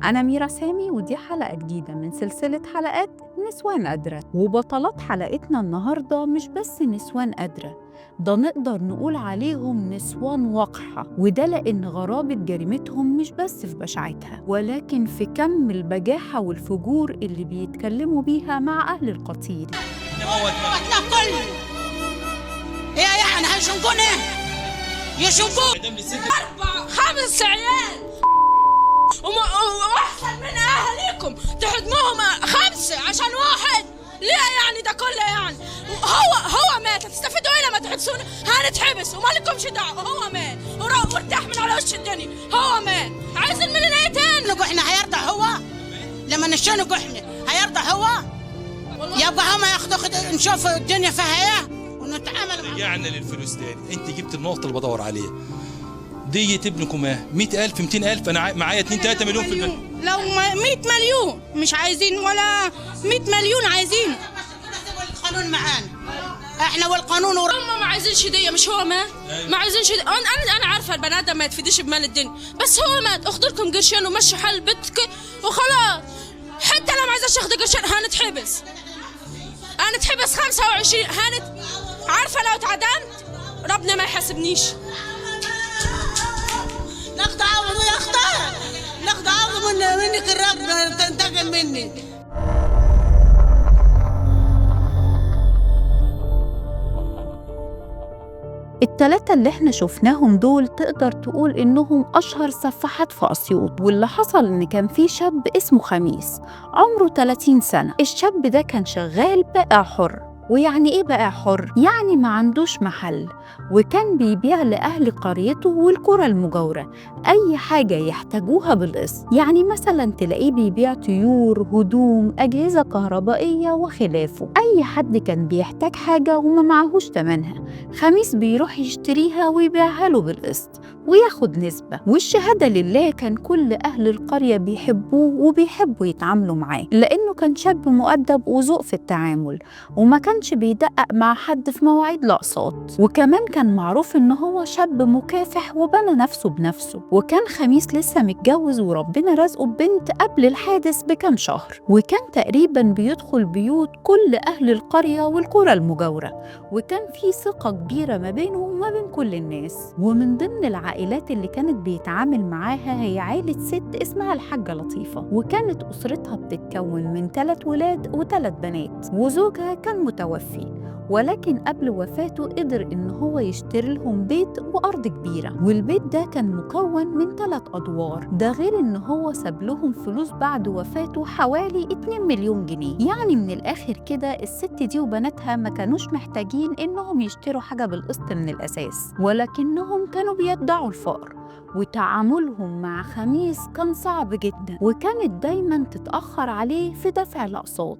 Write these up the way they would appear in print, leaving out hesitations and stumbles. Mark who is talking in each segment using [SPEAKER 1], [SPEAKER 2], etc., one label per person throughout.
[SPEAKER 1] أنا ميرا سامي، ودي حلقة جديدة من سلسلة حلقات نسوان قادرة. وبطلات حلقتنا النهاردة مش بس نسوان قادرة، ده نقدر نقول عليهم نسوان وقحة، وده لأن غرابة جريمتهم مش بس في بشاعتها، ولكن في كم البجاحة والفجور اللي بيتكلموا بيها مع أهل القتيل.
[SPEAKER 2] قتلنا كله. ايه يعني هيشنقونا؟ ايه يشنقون؟
[SPEAKER 3] 4 5 عيال واحسن من اهاليكم تحضنوهم 5 عشان واحد؟ ليه يعني ده كله؟ يعني هو مات، هتستفيدوا ايه لما تحبسونا؟ هنتحبس وما لكمش دعوه. هو مات وارتاح من على وش الدنيا، هو مات. عايزين مننا ايه تاني؟
[SPEAKER 2] احنا هيرضى هو لما نشنقوا؟ احنا هيرضى هو؟ يبقى هما ياخدوا، نشوف الدنيا فيها ايه ونتعامل معاهم.
[SPEAKER 4] رجعنا للفلوس تاني. انت جبت النقطة اللي بدور عليها ديت. ابنكم ايه؟ 100,000 200,000؟ انا معايا 2 3 مليون في البنك.
[SPEAKER 3] لو 100 مليون مش عايزين، ولا 100 مليون عايزين.
[SPEAKER 2] القانون معانا احنا والقانون
[SPEAKER 3] هم ما عايزينش دي، مش هو مات؟ ما عايزينش دي. انا عارفه البني ادم ما يتفيدش بمال الدنيا، بس هو مات. اخدوا لكم قرشين ومشوا حال بيتك وخلاص. حتى لو ما عايزاش اخد قرشين هنتحبس، هنتحبس 25. عارفه لو اتعدمت ربنا ما يحاسبنيش.
[SPEAKER 2] ناخد عوض يا اختي، ناخد عوض منك، الرب تنتقم مني.
[SPEAKER 1] التلاتة اللي احنا شفناهم دول تقدر تقول انهم اشهر سفاحات في اسيوط. واللي حصل ان كان في شاب اسمه خميس، عمره 30 سنة. الشاب ده كان شغال بائع حر. ويعني ايه بائع حر؟ يعني ما عندوش محل، وكان بيبيع لأهل قريته والقرى المجاورة أي حاجة يحتاجوها بالقسط. يعني مثلا تلاقيه بيبيع طيور، هدوم، أجهزة كهربائية وخلافه. أي حد كان بيحتاج حاجة وما معهوش تمنها، خميس بيروح يشتريها ويبيعها له بالقسط وياخد نسبة. والشهادة لله كان كل أهل القرية بيحبوه وبيحبوا يتعاملوا معاه، لأنه كان شاب مؤدب وذوق في التعامل، وما كانش بيدقق مع حد في مواعيد الأقساط. وكمان كان معروف إن هو شاب مكافح وبنى نفسه بنفسه. وكان خميس لسه متجوز وربنا رزقه ببنت قبل الحادث بكام شهر، وكان تقريبا بيدخل بيوت كل أهل القرية والقرى المجاورة، وكان في ثقة كبيرة ما بينه وما بين كل الناس. ومن ضمن العائلات اللي كانت بيتعامل معاها هي عائلة ست اسمها الحاجة لطيفة، وكانت أسرتها بتتكون من 3 ولاد و3 بنات، وزوجها كان متوفي، ولكن قبل وفاته قدر إن هو يشتري لهم بيت وأرض كبيرة. والبيت ده كان مكون من 3 أدوار، ده غير إن هو ساب لهم فلوس بعد وفاته حوالي 2 مليون جنيه. يعني من الآخر كده الست دي وبناتها ما كانوش محتاجين إنهم يشتروا حاجة بالقسط من الأساس، ولكنهم كانوا بيدعوا الفقر. وتعاملهم مع خميس كان صعب جدا، وكانت دايما تتأخر عليه في دفع الأقساط،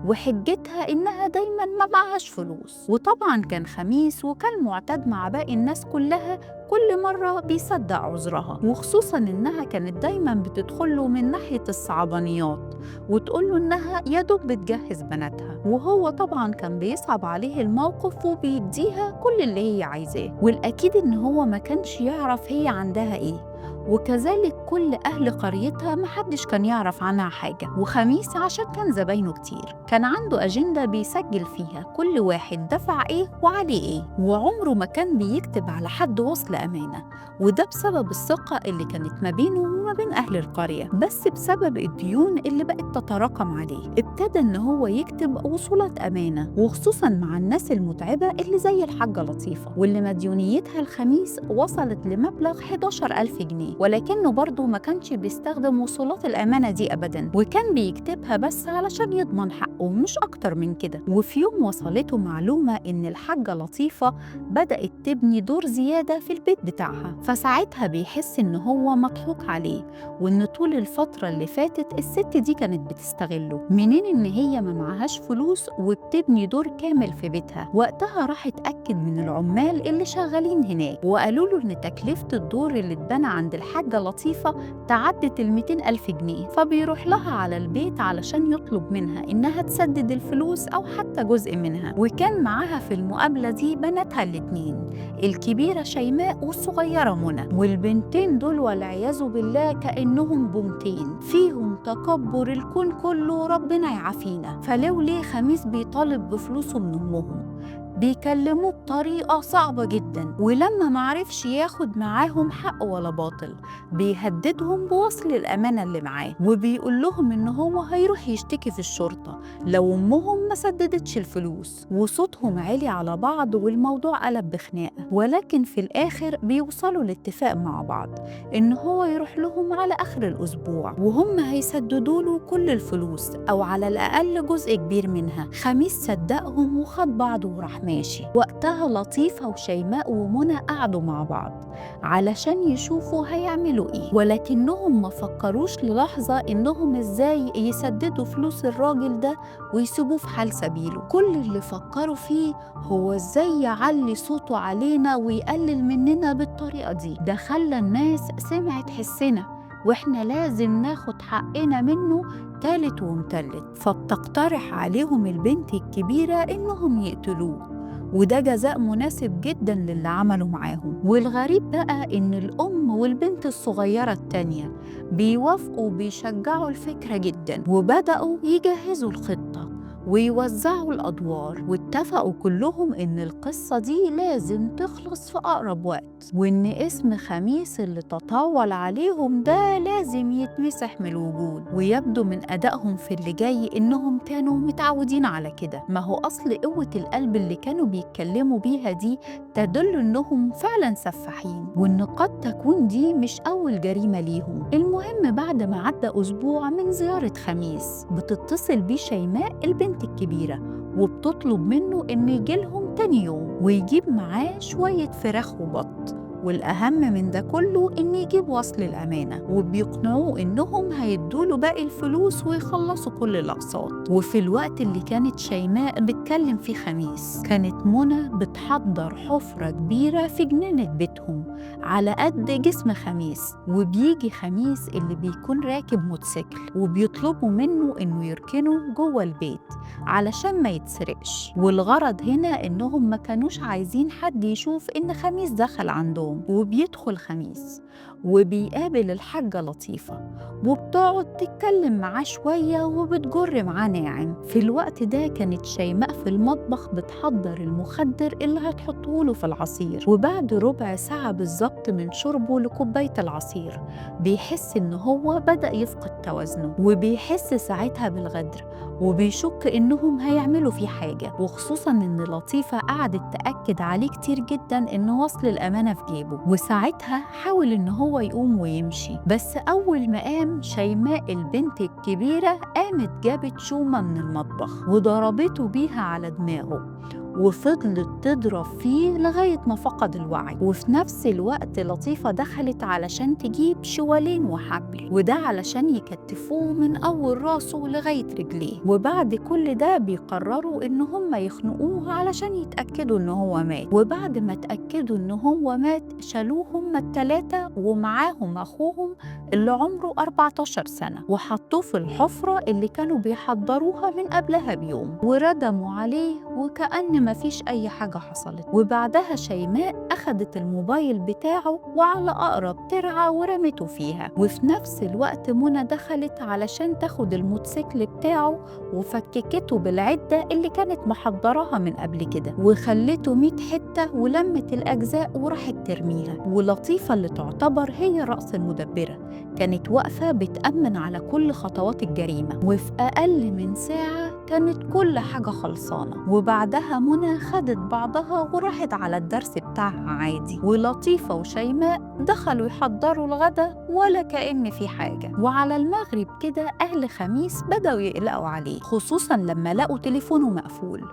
[SPEAKER 1] وحجتها إنها دايما ما معهاش فلوس. وطبعا كان خميس وكان معتاد مع باقي الناس كلها كل مرة بيصدق عذرها، وخصوصا إنها كانت دايما بتدخله من ناحية الصعبانيات وتقوله إنها يا دوب بتجهز بناتها، وهو طبعا كان بيصعب عليه الموقف وبيديها كل اللي هي عايزاه. والأكيد إن هو ما كانش يعرف هي عندها إيه، وكذلك كل أهل قريتها محدش كان يعرف عنها حاجة. وخميس عشان كان زباينه كتير كان عنده أجندة بيسجل فيها كل واحد دفع إيه وعليه إيه، وعمره ما كان بيكتب على حد وصل أمانة، وده بسبب الثقة اللي كانت ما بينه وما بين أهل القرية. بس بسبب الديون اللي بقت تتراكم عليه ابتدى إن هو يكتب وصولات أمانة، وخصوصا مع الناس المتعبة اللي زي الحاجة لطيفة، واللي مديونيتها الخميس وصلت لمبلغ 11,000 جنيه، ولكنه برضه ما كانش بيستخدم وصولات الأمانة دي أبداً، وكان بيكتبها بس علشان يضمن حقه مش أكتر من كده. وفي يوم وصلته معلومة إن الحاجة لطيفة بدأت تبني دور زيادة في البيت بتاعها، فساعتها بيحس إن هو مضحوك عليه، وإن طول الفترة اللي فاتت الست دي كانت بتستغله منين إن هي ما معهاش فلوس وبتبني دور كامل في بيتها. وقتها راح اتأكد من العمال اللي شغالين هناك، وقالوا له إن تكلفة الدور اللي اتبنى عند الحاجة لطيفة تعدت 200,000 جنيه. فبيروح لها على البيت علشان يطلب منها إنها تسدد الفلوس أو حتى جزء منها. وكان معاها في المقابلة دي بناتها الاتنين، الكبيرة شيماء والصغيرة منى، والبنتين دول والعياذ بالله كده كأنهم بومتين فيهم تكبر الكون كله، ربنا يعافينا. فلو ليه خميس بيطالب بفلوسه من أمهم بيكلموه بطريقة صعبة جدا، ولما معرفش ياخد معاهم حق ولا باطل بيهددهم بوصل الأمانة اللي معاه، وبيقول لهم إن هو هيروح يشتكي في الشرطة لو أمهم ما سددتش الفلوس. وصوتهم عالي على بعض والموضوع قلب بخناقة، ولكن في الآخر بيوصلوا لاتفاق مع بعض إن هو يروح لهم على آخر الأسبوع وهم هيسددوا له كل الفلوس أو على الأقل جزء كبير منها. خميس صدقهم وخد بعضه وراح ماشي. وقتها لطيفة وشيماء ومنى قعدوا مع بعض علشان يشوفوا هيعملوا ايه، ولكنهم ما فكروش للحظة انهم ازاي يسددوا فلوس الراجل ده ويسيبوه في حال سبيله. كل اللي فكروا فيه هو ازاي يعلي صوته علينا ويقلل مننا بالطريقة دي، ده خلى الناس سمعت حسنا واحنا لازم ناخد حقنا منه تالت ومتلت. فبتقترح عليهم البنت الكبيرة انهم يقتلوه، وده جزاء مناسب جدا للي عمله معاهم. والغريب بقى إن الأم والبنت الصغيرة التانية بيوافقوا وبيشجعوا الفكرة جدا، وبدأوا يجهزوا الخطة ويوزعوا الأدوار، واتفقوا كلهم إن القصة دي لازم تخلص في أقرب وقت، وإن اسم خميس اللي تطاول عليهم ده لازم يتمسح من الوجود. ويبدو من أدائهم في اللي جاي إنهم كانوا متعودين على كده، ما هو أصل قوة القلب اللي كانوا بيتكلموا بيها دي تدل إنهم فعلا سفاحين، وإن قد تكون دي مش أول جريمة ليهم. المهم بعد ما عدى أسبوع من زيارة خميس بتتصل بيه شيماء البنت الكبيرة وبتطلب منه إن يجيلهم تاني يوم ويجيب معاه شوية فراخ وبط، والأهم من ده كله إن يجيب وصل الأمانة، وبيقنعوه إنهم هيدوله باقي الفلوس ويخلصوا كل الأقساط. وفي الوقت اللي كانت شيماء بتكلم فيه خميس كانت منى بتحضر حفرة كبيرة في جنينة بيتهم على قد جسم خميس، وبيجي خميس اللي بيكون راكب موتوسيكل وبيطلبوا منه إنه يركنه جوه البيت علشان ما يتسرقش. والغرض هنا إنهم ما كانوش عايزين حد يشوف إن خميس دخل عندهم. وبيدخل خميس وبيقابل الحاجة لطيفة وبتقعد تتكلم معاه شوية وبتجر معاه ناعم. في الوقت ده كانت شيماء في المطبخ بتحضر المخدر اللي هتحطه له في العصير، وبعد ربع ساعة بالظبط من شربه لكوباية العصير بيحس إن هو بدأ يفقد توازنه، وبيحس ساعتها بالغدر وبيشك إنهم هيعملوا فيه حاجة، وخصوصا إن لطيفة قعدت تأكد عليه كتير جدا إن وصل الأمانة في جيبه. وساعتها حاول إن هو يقوم ويمشي، بس أول ما قام شيماء البنت الكبيرة قامت جابت شومة من المطبخ وضربته بيها على دماغه وفضلت تضرب فيه لغاية ما فقد الوعي. وفي نفس الوقت لطيفة دخلت علشان تجيب شوالين وحبل، وده علشان يكتفوه من أول راسه لغاية رجليه. وبعد كل ده بيقرروا إن هم يخنقوه علشان يتأكدوا إن هو مات. وبعد ما تأكدوا إن هو مات شالوه هم التلاتة ومعاهم أخوهم اللي عمره 14 سنة وحطوه في الحفرة اللي كانوا بيحضروها من قبلها بيوم، وردموا عليه وكأن ما فيش أي حاجة حصلت. وبعدها شيماء أخدت الموبايل بتاعه وعلى أقرب ترعة ورمته فيها. وفي نفس الوقت منى دخلت علشان تاخد الموتوسيكل بتاعه وفككته بالعدة اللي كانت محضراها من قبل كده وخلته 100 حتة ولمت الأجزاء وراحت ترميها. ولطيفة اللي تعتبر هي رأس المدبرة كانت واقفة بتأمن على كل خطوات الجريمة، وفي أقل من ساعة كانت كل حاجة خلصانة. وبعدها منى خدت بعضها وراحت على الدرس بتاعها عادي، ولطيفة وشيماء دخلوا يحضروا الغدا ولا كأن في حاجة. وعلى المغرب كده أهل خميس بدأوا يقلقوا عليه، خصوصا لما لقوا تليفونه مقفول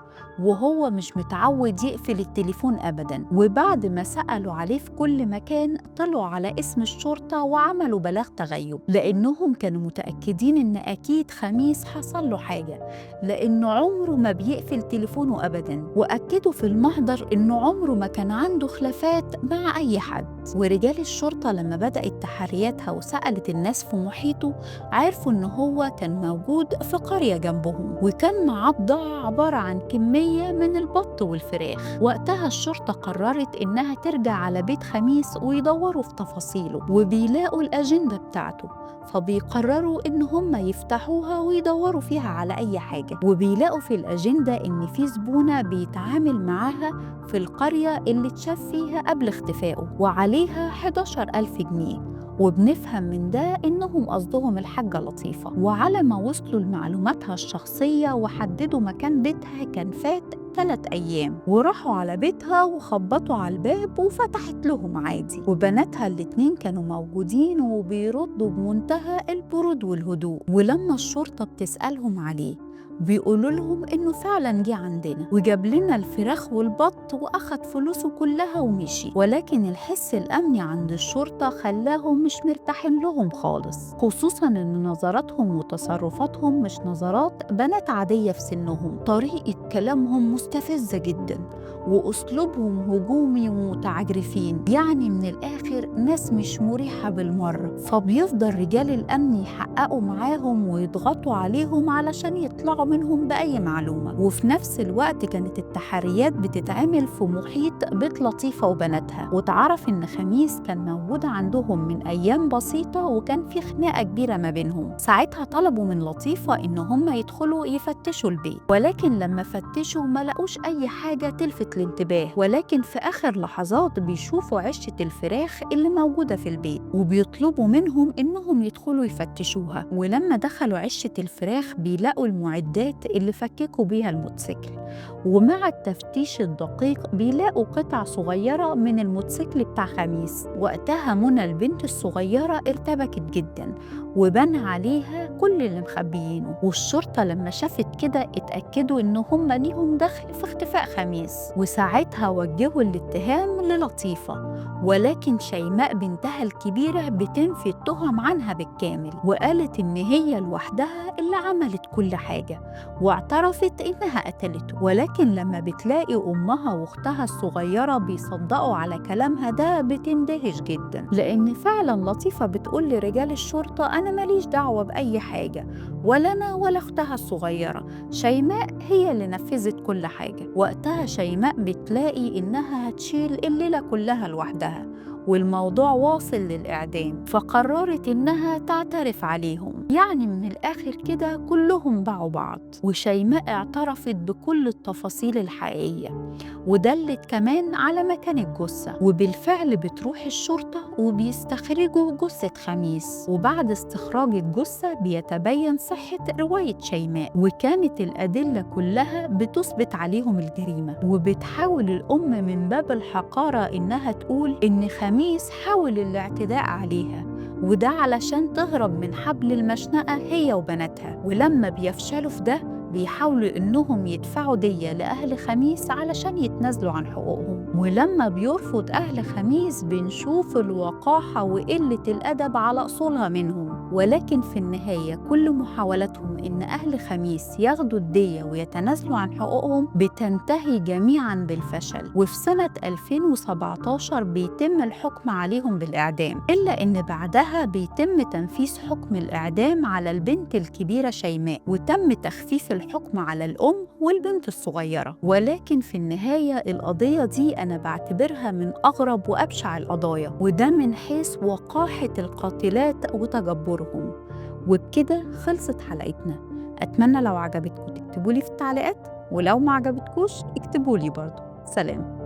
[SPEAKER 1] وهو مش متعود يقفل التليفون أبدا. وبعد ما سألوا عليه في كل مكان طلعوا على اسم الشرطة وعملوا بلاغ تغيب، لأنهم كانوا متأكدين إن أكيد خميس حصل له حاجة، لأنه عمره ما بيقفل تليفونه أبداً، وأكدوا في المحضر إنه عمره ما كان عنده خلافات مع أي حد. ورجال الشرطة لما بدأت تحرياتها وسألت الناس في محيطه عرفوا إن هو كان موجود في قرية جنبهم، وكان معاه بضاعة عبارة عن كمية من البط والفراخ. وقتها الشرطة قررت إنها ترجع على بيت خميس ويدوروا في تفاصيله، وبيلاقوا الأجندة بتاعته، فبيقرروا إن هم يفتحوها ويدوروا فيها على أي حاجة. وبيلاقوا في الأجندة إن في زبونة بيتعامل معاها في القرية اللي اتشاف فيها قبل اختفائه، وعليها 11,000 جنيه، وبنفهم من ده إنهم قصدهم الحاجة لطيفة. وعلى ما وصلوا لمعلوماتها الشخصية وحددوا مكان بيتها كان فات 3 أيام، وراحوا على بيتها وخبطوا على الباب وفتحت لهم عادي، وبناتها الاتنين كانوا موجودين وبيردوا بمنتهى البرود والهدوء. ولما الشرطة بتسألهم عليه بيقولوا لهم إنه فعلاً جه عندنا وجاب لنا الفراخ والبط وأخد فلوسه كلها ومشي، ولكن الحس الأمني عند الشرطة خلاهم مش مرتاحين لهم خالص، خصوصاً إن نظراتهم وتصرفاتهم مش نظرات بنات عادية في سنهم، طريقة كلامهم مستفزة جداً وأسلوبهم هجومي ومتعجرفين، يعني من الآخر ناس مش مريحة بالمرة. فبيفضل رجال الأمن يحققوا معاهم ويضغطوا عليهم علشان يطلعوا منهم بأي معلومة. وفي نفس الوقت كانت التحريات بتتعمل في محيط بيت لطيفة وبناتها، وتعرف إن خميس كان موجود عندهم من أيام بسيطة وكان في خناقة كبيرة ما بينهم. ساعتها طلبوا من لطيفة إن هم يدخلوا يفتشوا البيت، ولكن لما فتشوا ما لقوش أي حاجة تلفت الانتباه، ولكن في آخر لحظات بيشوفوا عشة الفراخ اللي موجودة في البيت وبيطلبوا منهم إنهم يدخلوا يفتشوها. ولما دخلوا عشة الفراخ بيلاقوا المعدات اللي فككوا بيها الموتوسيكل، ومع التفتيش الدقيق بيلاقوا قطع صغيرة من الموتوسيكل بتاع خميس. وقتها منى البنت الصغيرة ارتبكت جدا وبان عليها كل اللي مخبيينه، والشرطة لما شافت كده اتأكدوا إن هم ليهم دخل في اختفاء خميس، وساعتها وجهوا الاتهام للطيفة. ولكن شيماء بنتها الكبيرة بتنفي التهم عنها بالكامل، وقالت إن هي لوحدها اللي عملت كل حاجة واعترفت إنها قتلته. ولكن لما بتلاقي أمها وأختها الصغيرة بيصدقوا على كلامها ده بتندهش جدا، لأن فعلا لطيفة بتقول لرجال الشرطة أنا ماليش دعوة بأي حاجة، ولا أنا ولا أختها الصغيرة، شيماء هي اللي نفذت كل حاجة. وقتها شيماء بتلاقي إنها هتشيل الليلة كلها لوحدها والموضوع واصل للإعدام، فقررت إنها تعترف عليهم. يعني من الآخر كده كلهم باعوا بعض، وشيماء اعترفت بكل التفاصيل الحقيقية ودلت كمان على مكان الجثة. وبالفعل بتروح الشرطة وبيستخرجوا جثة خميس، وبعد استخراج الجثة بيتبين صحة رواية شيماء، وكانت الأدلة كلها بتثبت عليهم الجريمة. وبتحاول الأم من باب الحقارة إنها تقول إن خميس حاول الاعتداء عليها، وده علشان تهرب من حبل المشنقة هي وبناتها. ولما بيفشلوا في ده بيحاولوا إنهم يدفعوا دية لأهل خميس علشان يتنازلوا عن حقوقهم. ولما بيرفض أهل خميس بنشوف الوقاحة وقلة الأدب على أصولها منهم، ولكن في النهاية كل محاولاتهم إن أهل خميس ياخدوا الدية ويتنازلوا عن حقوقهم بتنتهي جميعاً بالفشل. وفي سنة 2017 بيتم الحكم عليهم بالإعدام، إلا إن بعدها بيتم تنفيذ حكم الإعدام على البنت الكبيرة شيماء، وتم تخفيف الحكم على الأم والبنت الصغيرة. ولكن في النهاية القضية دي أنا بعتبرها من أغرب وأبشع القضايا، وده من حيث وقاحة القاتلات وتجبرهم. وبكده خلصت حلقتنا. أتمنى لو عجبتكم تكتبولي في التعليقات، ولو ما عجبتكوش اكتبولي برضو. سلام.